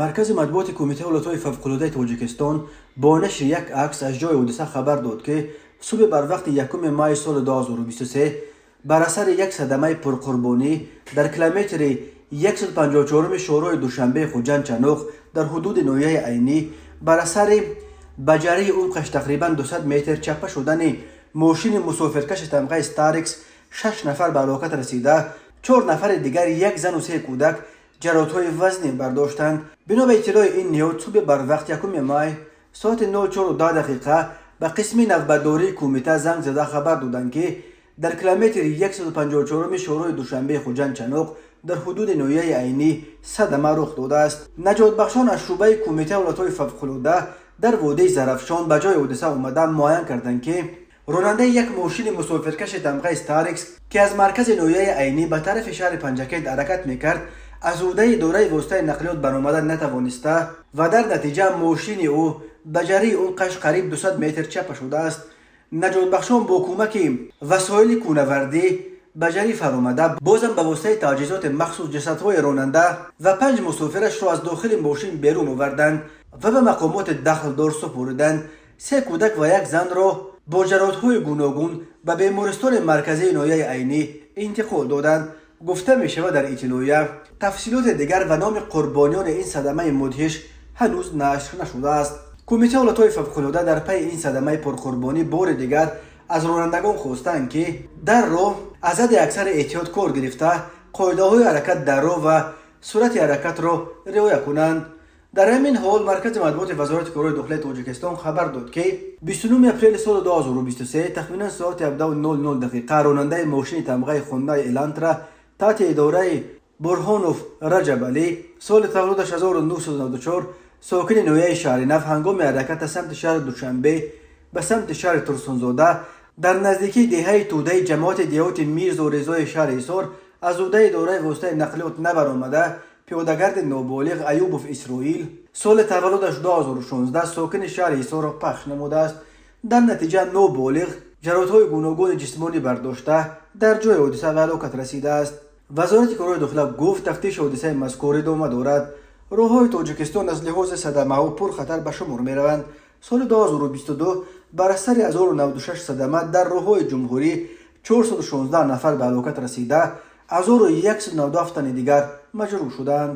Маркази матбуоти Кумитаи ҳолатҳои фавқулодаи Тоҷикистон бо нашри як акс аз ҷои ҳодиса хабар дод, ки субҳи барвақти 1 майи соли 2023 бар асари як садамаи пурқурбонӣ дар километри 154 шоҳроҳи Душанбе Хуҷанд Чаноқ дар ҳудуди ноҳияи Айнӣ бар асари ба ҷарии умқаш тақрибан 200 метр чаппа шудани мошини мусофиркаши тамғаи Старекс шаш нафар ба ҳалокат расида, чор нафари дигар, як зану се кӯдак, ҷароҳатҳои вазнин бардоштанд. Бино ба иттилои ин ниҳод, субҳи барвақт 1 май соати 04:10 дақиқа ба қисми навбатдории кумита занг зада хабар доданд, ки дар километри 154 шоҳроҳи Душанбе Хуҷанд Чаноқ дар ҳудуди ноҳияи Айнӣ садама рух додааст. Наҷотбахшон аз шӯъбаи Кумитаи ҳолатҳои фавқулода дар водии Зарафшон ба ҷои ҳодиса омада муайян карданд, ки ронандаи як мошини мусофиркаши тамғаи Старекс, ки аз маркази ноҳияи Айнӣ ба тарафи шаҳри Панҷакент ҳаракат мекард, аз ӯҳдаи идораи воситаи нақлиёт баромада натавониста ва дар натиҷа мошини ӯ ба ҷарии умқаш қариб 200 метр чаппа шудааст. Наҷотбахшон бо кӯмаки васоили кӯнавардӣ ба ҷарӣ фаромада, бозам ба воситаи таҷҳизоти махсус ҷасадҳои ронанда ва панҷ мусофирашро аз дохили мошин берун оварданд ва ба мақомоти дахлдор супориданд. Се кӯдак ва як занро бо ҷароҳатҳои гуногун ба бемористони марказии ноҳияи Айнӣ интиқол доданд, гуфта мешавад дар иттилоия. Тафсилоти дигар ва номи қурбониёни ин садамаи мудҳиш ҳанӯз нашр нашудааст. Кумитаи ҳолатҳои фавқулода дар пайи ин садамаи пурқурбонӣ бори дигар аз ронандагон хостанд, ки дар роҳ аз ҳадди аксари эҳтиёт кор гирифта, қоидаҳои ҳаракат дар роҳ ва суръати ҳаракатро риоя кунанд. Дар ҳамин ҳол, маркази матбуоти Вазорати корҳои дохилаи Тоҷикистон хабар дод, ки 29 апрели соли 2023 тахминан соати 17:00 дақиқа ронандаи мошини тамғаи Хундай Элантра таҳти идораи Бурҳонов Раҷабалӣ, соли таваллудаш 1994, сокини ноҳияи Шаҳринав, ҳангоми ҳаракат аз самти шаҳри Душанбе ба самти шаҳри Турсунзода дар наздикии деҳаи Тӯдаи ҷамоати деҳоти Мирзо Резои шаҳри Ҳисор аз ӯҳдаи идораи воситаи нақлиёт набаромада, пиёдагарди ноболиғ Аюбов Исроил, соли таваллудаш 2016, сокини шаҳри Ҳисорро пахш намудааст. Дар натиҷа ноболиғ ҷароҳатҳои гуногуни ҷисмонӣ бардошта, дар ҷои ҳодиса ба ҳалокат расидааст. Вазорати корҳои дохила гуфт, тафтиши ҳодисаи мазкур идома дорад. Роҳҳои Тоҷикистон аз лиҳози садамаҳо пурхатар ба шумор мераванд. Соли 2022 бар асари 1096 садама дар роҳҳои ҷумҳурӣ 416 нафар ба ҳалокат расида, 1197 тани дигар маҷрӯҳ шуданд.